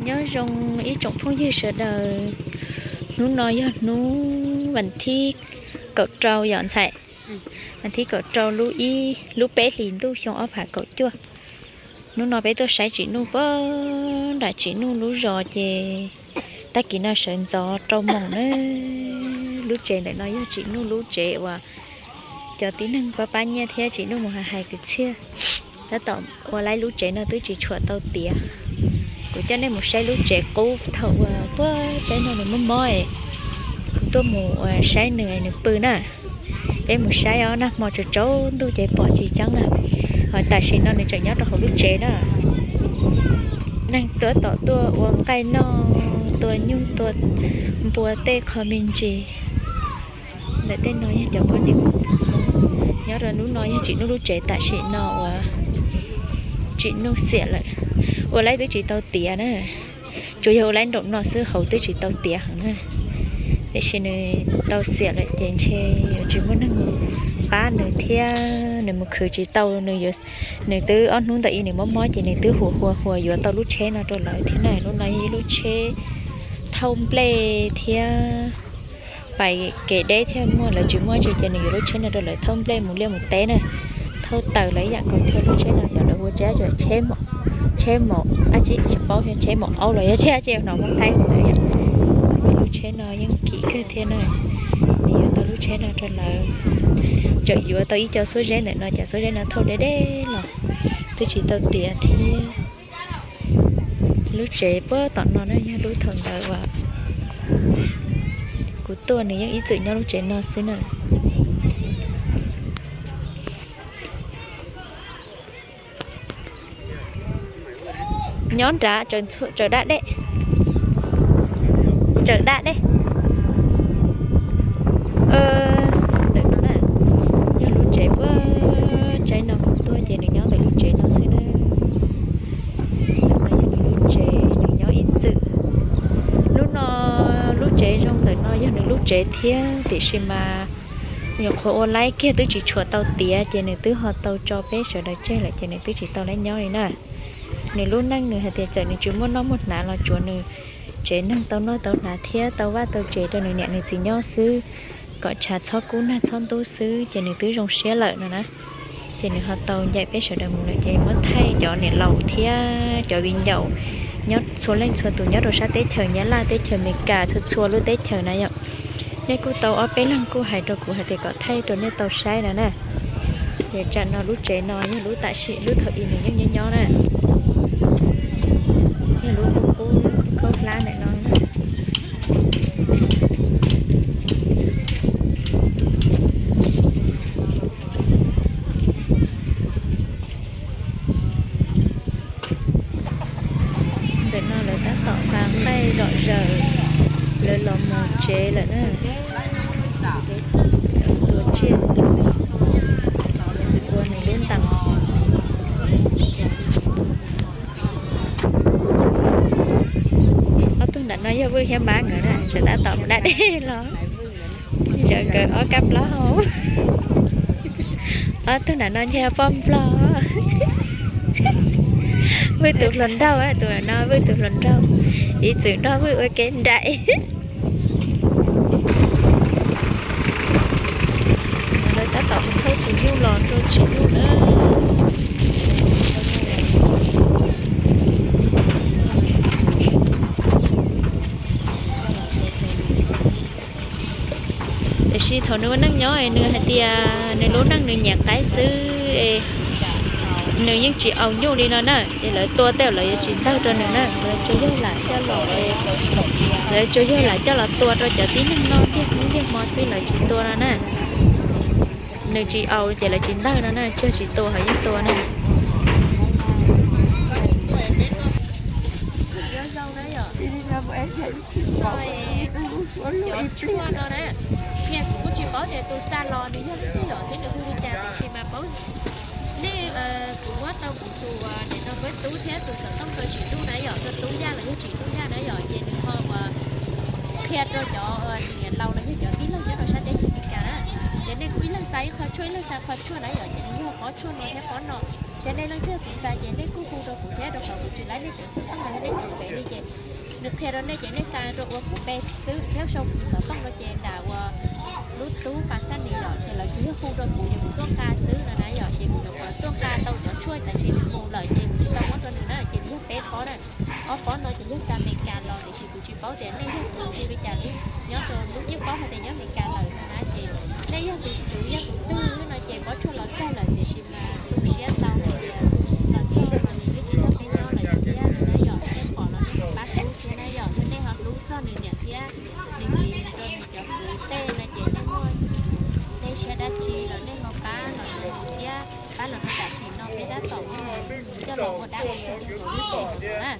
Nyob zoo ib tsoom phooj ywg sawv daws, hnub no yog hnub vas thib kaum rau yom ntxhais, vas thib kaum rau lub ib lub peb hlis ntuj xyoo ob phav kaum cuaj. Hnub no peb tuaj saib Tsim Nuj puag nram Tsim Nuj lub zos ces tag kis no sawv ntxov rau moos na. Lub tsev ntawm no yog Tsim Nuj lub tsev uas cov tib neeg pab pab nyiaj thiab Tsim Nuj mus hais hais kwv txhiaj. Tab tom ua laib lub tsev no twb tsis tshuam tau tiav. Kuv coj nej mus saib lub tsev qub thaum uas puag tsaib no nws mob mob es kuv tuaj mus ua saib nws nws pw na. Peb mus saib os, nag hmo tsaus tsaus ntuj ces pom tsis tseeb na. Ho tam sim no nws tseem nyob rau hauv lub tsev na. Neeg tuaj tom tuaj ua nqaij noj, tua nyuj tua npua tej qho me ntsis. Ntawm tej no yog cov poj niam nyob rau lub no yog Tsim Nuj lub tsev tam sim no uas Tsim Nuj xiam lawm. Ua laib twb tsis tau tiav na, tsuas yog ua laib nraum no xwb, hauv twb tsis tau tiav heev na. Tiam sis nws tau xiam lawm ces ntshe yuav tsis muaj neeg pab nws thiab, nws mus khwv tsis tau, nws yuav, nws twb ob hnub ntawm ib nws mob mob ces nws twb hu hua hua yuav tau lub tsheb no rau lawv thiab na. Lub no yog ib lub tsheb thauj nplej thiab pais kev deb thiab, muaj lawv tsis muaj tsi ces nws yuav lub tsheb no rau lawv thauj nplej mus liaj mus teb na. Thauj taws lawv ib yam nkaus thiab. Lub tsheb no cov lawv hu tsheb, tsheb maum, tsheb maum dab tsi tsis paub, tsheb maum aub los yog tsheb dab tsi hnov Hmoob Thaib hu na yom. Lub tsheb no yeej kim kawg thiab na. Nws yuav tau lub tsheb no rau lawv, tseem yuav tau ib co xuab zeb ntawm no, cov xuab zeb no thauj deb deb los twb tsis tau tiav thiab. Lub tsev puag tom no na yog lub thaum ntawd uas kuv tuaj, nws yeej ib txwm nyob lub tsev no xwb na. Nyob nrad tsaws dab dej, tsaws dab dej. Ntawm no na, yog lub tsev puag tsaib no kuv tuaj ces nws nyob ntawm lub tsev no xwb na. Ntawm no yog nws lub tsev, nws nyob ib txwm. Lub no, lub tsev zoo ntawm no yog nws lub tsev thiab, tiam sis mas nyuam qhuav ua laib kiag twb tsis tshuam tau tiav ces nws twb ho tau tso peb sawv daws tseg lawm ces nws twb tsis tau laib nyob li na. Nws lub neej nws hais tias txawm nws tsis muaj noj muaj hnav los tsuav nws tsev neeg tau noj tau hnav thiab tau vaj tau tsev rau nws niam nws txiv nyob xwb, kom tshav txhob kub nag txhob ntub xwb ces nws twb zoo siab lawm no na. Ces nws ho tau ncaim peb sawv daws mus lawm ces muab thaij cov niam laus thiab cov viv ncaus nyob txhua leej txhua tus nyob rau sab teb chaws Nyab Laj, teb chaws Amelikas, txhua txhua lub teb chaws na yom. Nej kuj tau ob peb leeg kuj hais rau kuv hais tias kom thaij rau nej tau saib no na. Ces tsam no lub tsev no yog lub tam sim lub thaum ub nws yeej nyob nyob na. Yog lub qub qub khaub hlab ntawm no na. Ntawm no lawv tab tom nqa nqaij zom zaws, lawv los mus tsev lawm na. Tua tsiaj tua nws lub ntees. Ob tug nram no yog Vwj thiab Mab nkawd na, sawv tab tom mus da dej los. Sawv nkawd ob kab plaub hau. Ob tug nram no ntshe poj nplog. Vwj tus hluas nraug, tus no Vwj tus hluas nraug, ib txwm nrog Vwj ua ke nraim. Lawv tab tom mus thauj tus nyuj los rau Tsim Nuj na. Tiam sis thaum nws ua neej nyob nws hais tias nws lub neej nws nyiam qaib xwb, nws yeej tsis aus nyuj li no na. Ces lawv tua tej lawv yuav tsis ntawg rau nws na, lawv tsuas yog lam coj los, lawv tsuas yog lam coj los tua rau cov tib neeg noj ntiag hnub ntiag hmo xwb, lawv tsis tua no na. Nws tsis aus ces lawv tsis ntawg no na, tsuas tsis tua ho yeej tua na. Cov tshuaj no na, kuv kuj tsis paub tias tus xa los nws yog leej twg yom thiab nws hu li cas, tiam sis mas paub nej, kuv muab tau kuv tus niam no peb tub thiab tus xov tooj rau Tsim Nuj na yom, rau Tub Yaj los yog Tsim Nuj Yaj na yom, ces nws ho ua qhia rau cov niam laus los yog cov tij laug nyob rau sab teb chaws Amelikas na. Ces nej kuj ib leeg xa ib qho tshuaj, ib leeg xa qho tshuaj na yom, ces nws yog pob tshuaj no thiab pob no. Ces nej leej twg kuv xa ces nej kuj hu rau kuv thiab, rau qhov kuv tsis laib nej cov xov tooj los yog nej cov npe li ces Qhia rau nej ces nej xa rau ua kuv pe xwb thiab sau kuv xov tooj no ces nram uas lub tub pas xab nis yom, ces lawv tsuas yog hu rau kuv ces kuv tuaj nqa xwb no na yom, ces kuv yuav kom tuaj nqa tau cov tshuaj tam sim nws mus lawm ces kuv tsis tau muab rau nws na, ces yog peb pob na. Ob pob no ces yog xa Amelikas los tiam sis kuv tsis paub tias nej yog tus twg li cas, nyob rau lub yeej paub hais tias nyob Amelikas lawm no na, ces nej yog tus tswv yog tus twg no ces pob tshuaj los txog lawm tiam sis mas tu siab tau hais tias los txog mas nws twb tsis nrog peb nyob lawm thiab na yom, nej pom los nej pab tub thiab na yom, yog nej ho hlub txog nws niam thiab nws txiv rau nws cov kwv tej no ces nej muaj tej siab dab tsi los nej ho pab los rau nws thiab, pab los rau tam sim no peb tab tom muab coj los ua dab ua qhua rau lub tsev no na.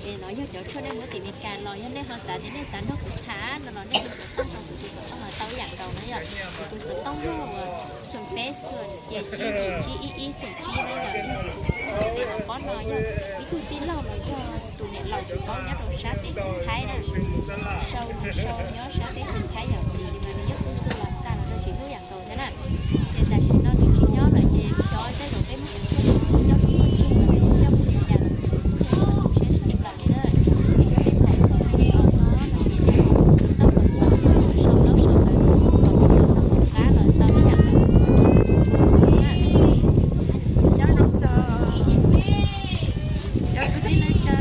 Es no yog cov tshuaj nej muab tim Amelikas los yog nej ho xav tias nej xav nrog kuv tham no los nej hu xov tooj rau kuv, tus xov tooj los tau ib yam nkaus na yom. Kuv tus xov tooj yog uas xoom peb xoom ces tsib yim tsib ib ib xoom tsib na yom, yog kuv tus xov tooj. Ces tus pob no yog ib tug tij laug los yog tus niam laus tus paub nyob rau sab teb chaws Thaib na, sau nws sau nyob sab teb chaws Thaib yom, tab sis mas nws yog kuj xu los xa los rau tsis hlub yam nkaus thiab na. Ces tam sim no nws tsis nyob lawm ces xyov tej zaum peb muab cov tshuaj no coj mus ua tseg los yog coj mus li cas los kuv kuj tsis tau tu siab tshaj plaws li na. Ces yog nej pom tau video no no ces nej ho sau tau sau ntawv kom peb cov tau tom qab los tau ib yam nkaus. Cov kwv tij neej tsa,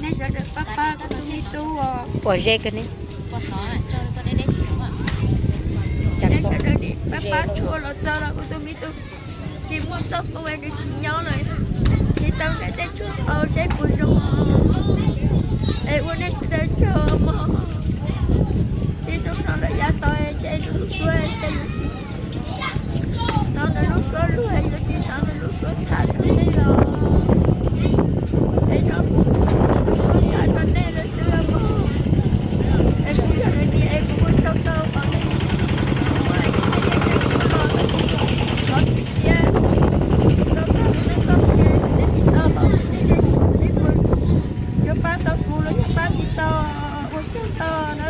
nej sawv daws pab pab kuv tus me tub os. Pom ze kawg ne. Nej sawv daws pab pab tshuaj los txog los kuv tus me tub tsis muaj txoj hmoo, nws tsis nyob lawm, tsis tau nrhiav tej tshuaj haus seb puas zoo, es ua nej sawv daws tsaug mog. Txij hnub no lawm yav tod ntshe nws lub suab ntshe yuav tsis hnov nws lub suab luag, yuav tsis hnov nws lub suab tham rau nej los, es no kuv hnov nws lub suab tham rau nej lawm xwb os mog. Es kuv yog nws niam es kuv ua tsaug tau qhov nej muab ib tug me nyuam txawj txawj txuj los tab sis thov txim thiab, tau tag kuv nej txoj sia kuv twb tsis tau los kuv tej dej tsum seb puas yuav pab tau kuv los yog pab tsis tau, ua tsaug tau na.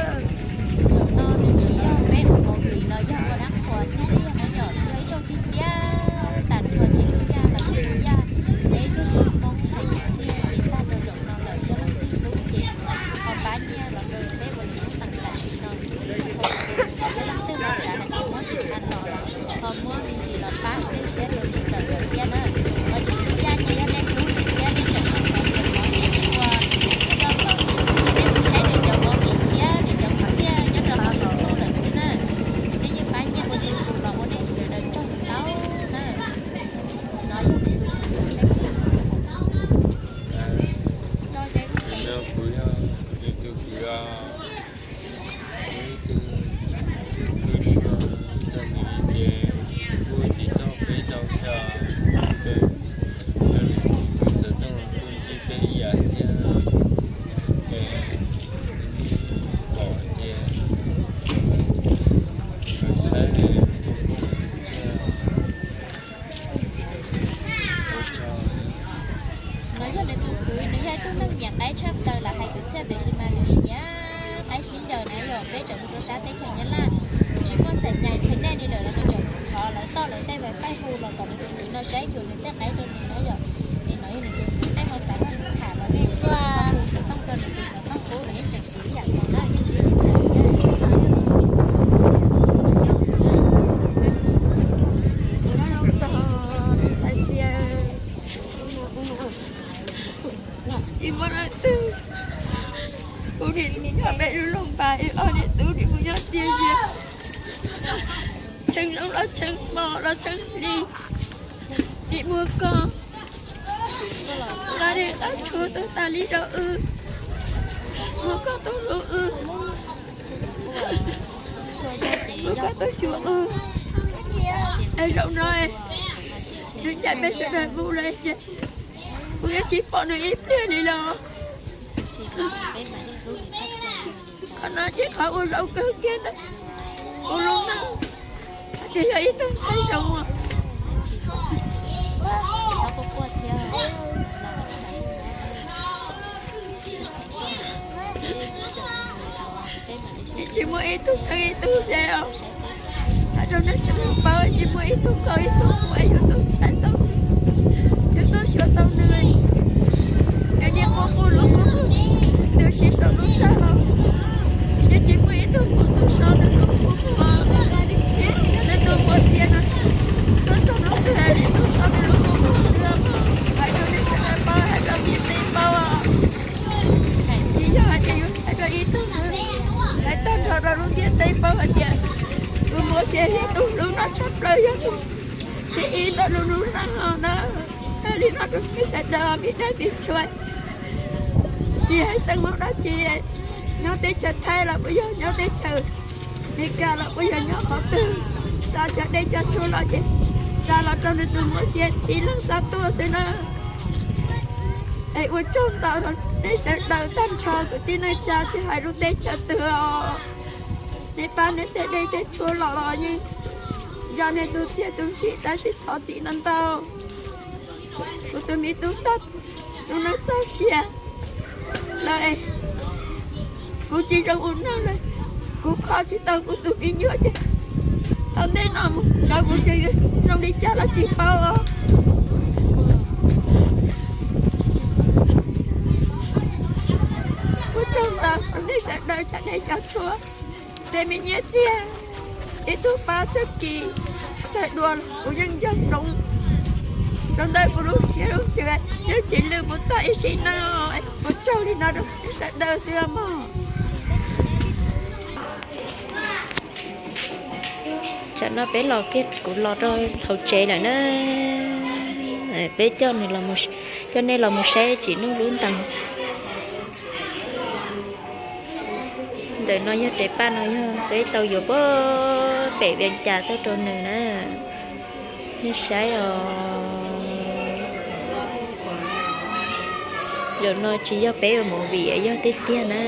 Zaum no nws tsis yog peb ua movie los yog ua dab qhuas tiag tiag na yom, yog ib zaug tiag tiag, tas nrho tsis lub yaj los yog lub yaj, es ib tug Hmoob peb ib txhia ces tag rau zaum no lawm yog leej twg hlub ces ho pab nyiaj los rau peb ua li ub tam tam sim no xwb, yog leej twg los xav hais tias muab tus nqa los ho muab me ntsis los pab ua siab rau nws txawm lawm thiab na. Qhov tsis lub yaj ces yog nej hlub nws thiab nej tseem xav tias qhov nej ua coj tau nws, nej mus saib nws cov movie thiab nws cov kwv txhiaj nyob rau hauv YouTube lawm xwb na. Nej yeej pab nyiaj ua li zus los ua nej sawv daws tsaug ntau na. No yog nws tus kwv, saib kuv tso ze lub tsev. Kuv yog nws tus kwv os. Kuv ib tug kwv suav txog nws ces kuj tsis tau peb tau xyos, kuv txawm tau los kuj ntsib peb ib yam thiab, ces pom ces saib kuj koob tsiaj. No yog nws tus kwv, nws yog ib tug neeg nyiam qaib tshaj plaws lam hais kwv txhiaj, tiam sis mas nws yeej nyiam qaib sib ncaws na yom. Peb tseem mus rau sab teb chaws Nyab Laj, tsis muaj xeem nyais internet li lawm los nws tseem mus thov lawv toj lawv tej wifi hu los kom nws tus kwv no saib xyuas nws tej qaib rau nws na yom. Es no yog nws tus kwv, nej ho xav nrog nws tham los nej hu xov tooj rau nws tus xov tooj qub los yeej tseem siv ib yam nkaus na, yeej ntsib nws txawv thiab. Nyob zoo txog ib ntxhais xias, tsis muaj leej twg, kuv nim nyob pem lub looj npas, ob niam tub nim mus nyob txias zias, tshee zoo los tshee hmo los tshee hli, nim muag koj nqa dej nqa tshuaj tuaj tas li rau wb, muag koj tuaj hlub wb, muag koj tuaj xyuas wb. Es zaum no nws ncaim peb sawv daws mus lawm ces kuv yeej tsis pom nws ib pliag li los. Qhov no ces qhov ua zaum kawg kiag ntawm kuv lub neej, hais tias yog ib tug ntxhais zoo. Tsis muaj ib tug txheeb ib tug ze os. Hais rau nej sawv daws paub, tsis muaj ib tug nkaus ib tug mus es yuav tuaj txhais tau, yuav tuaj xyuas tau nws. Nws niaj quaj quaj luag quaj quaj, nws Sib sau lub txaj los, ces tsis muaj ib tug muam tuaj so nws lub kua muag, yog nws tus muam xiam no tuaj txog no twg li tuaj so nws lub kua muag xwb os mog. Hais rau nej sawv daws paub, hais rau ntiaj teb paub. Tsis yog hais tias yuav hais rau ib tug xwb, hais tag nrho rau lub ntiaj teb paub hais tias tus muam xiam yog tus hlub no tshaj plaws, yog tus thib ib ntawm lub lub neej no na. Hais li no rau nej sawv daws me dab me tshuav, tsis hais xeem Hmoob dab tsi, nyob teb chaws Thaib los puas yog, nyob teb chaws Meskas los puas yog, nyob qhov twg, xa cov dej cov tshuaj los ces xa los rau nws tus muam xiam tib leeg xa tuaj xwb na. Es ua tsaug ntau rau nej sawv daws tag nrho kwv tij neej tsa tsis hais lub teb chaws twg os. Nej pab nws tej dej tej tshuaj los los yeej nco nws tus txiaj tus ntsig tab sis thov txim ntau ntau. Kuv tus me tub tag, tus neeg txoj sia lawm, kuv tsis zoo ua neeg lawm, kuv kho tsis tau kuv tus me nyuam ces tom ntej no mus xyov kuv tseem zoo li cas los tsis paub os. Ua tsaug ntau rau nej sawv daws cov dej cov tshuaj, tej me nyiaj txiag, ib tug pab txoj kev tsawg dua kuv yeej nco ntsoov rau ntawm kuv lub siab lub ntsws, yeej tsis lwj mus tag ib sim neej. Ua tsaug li no rau nej sawv daws xwb mog. Tsam no peb los kiag, kuv los rau hauv tsev lawm na. Peb coj nws, coj nej los mus saib Tsim Nuj lub ntees. Ntawm no yog tes paj no yog peb tau yuav puag pem Vias Cas tuaj rau nws na. Nej saib os. Zaum no tsis yog peb ua movie, yog tiag tiag na.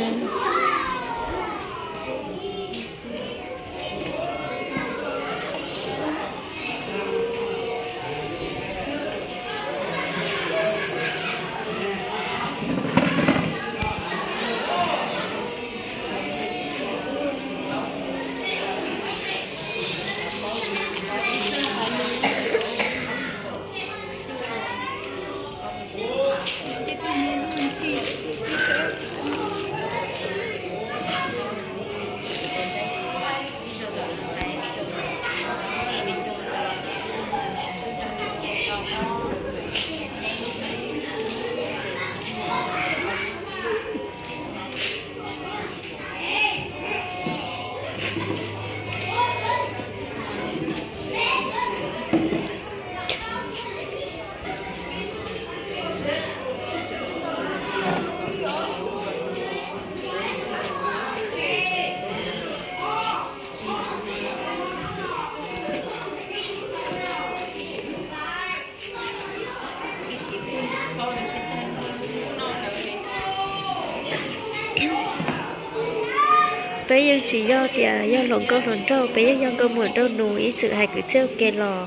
Peb yeej tsis yog tias yog hluas nkauj hluas nraug, peb yeej yog nkauj muam nraug nus ib txwm hais kwv txhiaj ua ke los,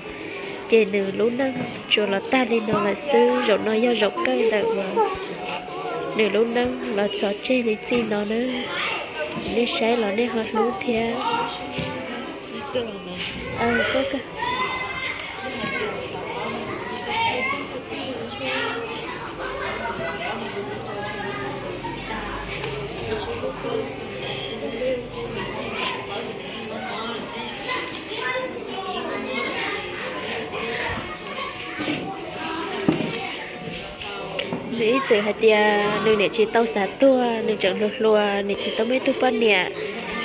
ces nws lub neej tsuas los tag li no lawm xwb. Zaum no yog zaum kawg ntawm uas nws lub neej los txog tseg li txij no na. Nej saib los nej ho hlub thiab. Nws ib txwm hais tias nws niam tsis tau xav tuag, nws tseem hluas hluas, nws tsis tau muaj ib tug poj niam,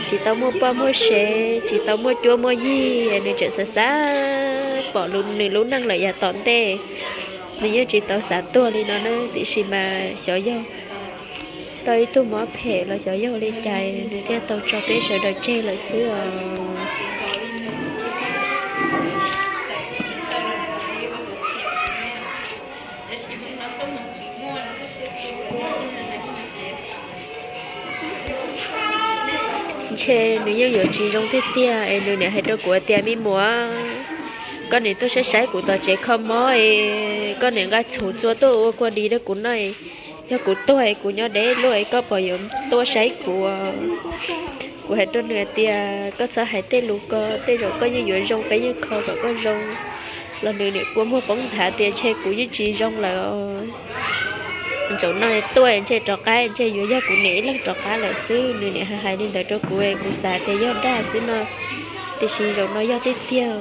tsis tau muaj poj muaj sev, tsis tau muaj cuab muaj yig, nws tseem xav xav pom nws lub neej lawm yav tom ntej. Nws yeej tsis tau xav tuag li no na, tiam sis mas xyov yog tau ib tug mob phem los xyov yog li cas nws thiaj tau tso peb sawv daws tseg lawm xwb os. Ntshe nws yeej yuav tsis zoo tiag tiag es nws niam hais rau kuv tias, me muam, koj niam tuaj saib saib kuv tom tsev kho mob es koj niam nqa txhuv txua tuaj ua kua dis rau kuv noj, yog kuv tuag es kuv nyob deb luaj es koj puas yuav tuaj saib kuv? Kuv hais rau nws tias, koj txhob hais tej lus ko, tej zaum koj yeej yuav zoo, peb yeej kho kom koj zoo. Los nws niam kua muag poob nthav tias ntshe kuv yeej tsis zoo lawm os. Zaum no tuaj ntshe rov qab ntshe yuav yog kuv niam ib leeg rov qab lawm xwb, nws niam hais li ntawd rau kuv, kuv xav tias yog dag xwb no, tiam sis zaum no yog tiag tiag.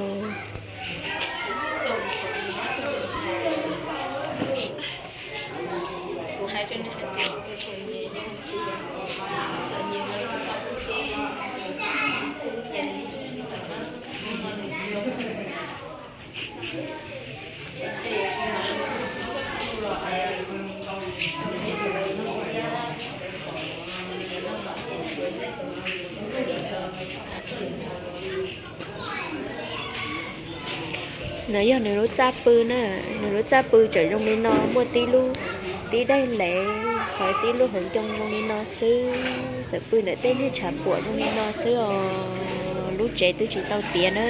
No yog nws lub txaj pw na, nws lub txaj pw tseem zoo li no, muaj tib lub, tib daim lev, hos tib lub hauv ncoo zoo li no xwb, txawm pw ntawm tej niag tshav puam zoo li no xwb os, lub tsev twb tsis tau tiav na.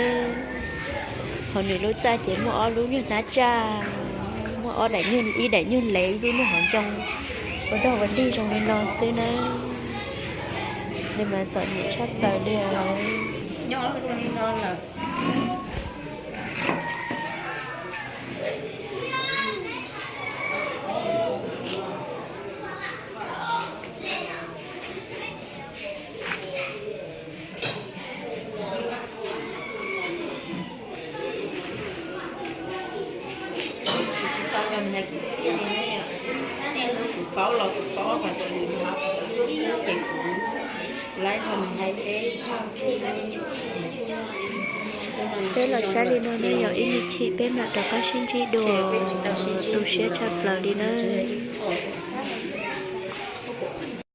Hos nws lub txaj ces muaj ob lub nyuag hnab tsaj, muaj ob daim, ib daim nyuag lev, ib lub nyuag hauv ncoo, ua dog ua dig zoo li no xwb na. Nws mas txom nyem tshaj plaws li os. Peb los saib li no na, yog ib me chim peb mam rov qab sib ntsib dua, tu siab tshaj plaws li na.